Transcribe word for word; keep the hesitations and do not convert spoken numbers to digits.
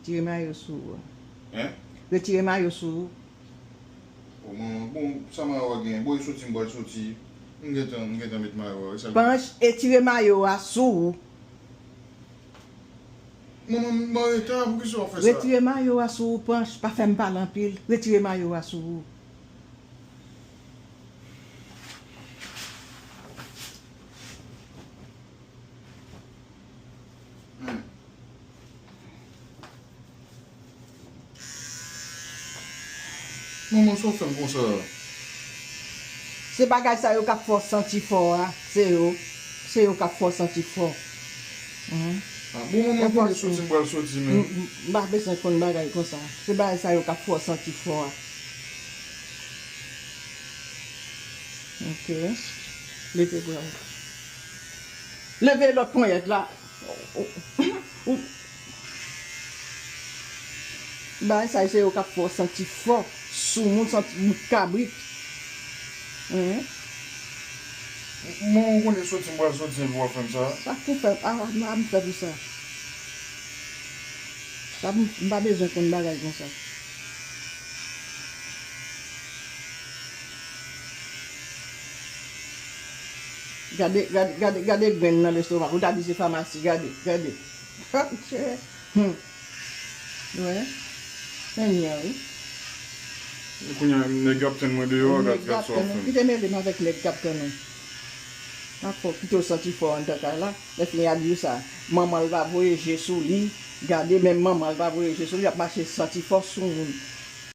Tire mayo sou ou. Hein? Retire mayo sou ou. O manman, bon, sa mayo a gen? Bon, e soti, m pral soti. M gentan, m gentan met mayo a. Panch, retire mayo a sou ou. Manman, m an reta, poukisa w ap fè sa? Retire mayo a sou ou, Panch. Pa fè m pale anpil. Retire mayo a sou ou. Hmm. Manman, sa w fè m konsa? Se bagay sa yo k ap fè w santi fò a. Se yo. Se yo k ap fè w santi fò. Mhm. Ah, bon, manman, konnen soti, m pral soti, men. M pa bezwen konn bagay konsa. Se bagay sa yo k ap fè w santi fò a. Ok. Leve bra w. Leve lòt ponyèt la. Ou, ou, ou. Bagay sa yo se yo k ap fè w santi fò, soumoun, santi bout kabrit. Hein? Mwen, ou konnen soti, m pral soti, epi w ap fè m sa? Sa k pou fè, a, a, a, m fè pou sa. Sa m, m pa bezwen konn bagay konsa. Gade, gade, gade, gade grenn nan lestomak. Ou ta di se famasi, gade, gade. Hmm. Wè. Men nyan, wi. Kounye a, nèg ap tann mwen deyò, gad, gad sa w ap fè m. Kite mele m avèk nèg k ap tann ou. Dakò, kite w santi fò anndan kay la. Lè fini a di w sa. Manman l pa voye je sou li. Gade, menm manman l pa voye je sou li, ap mache santi fò sou moun.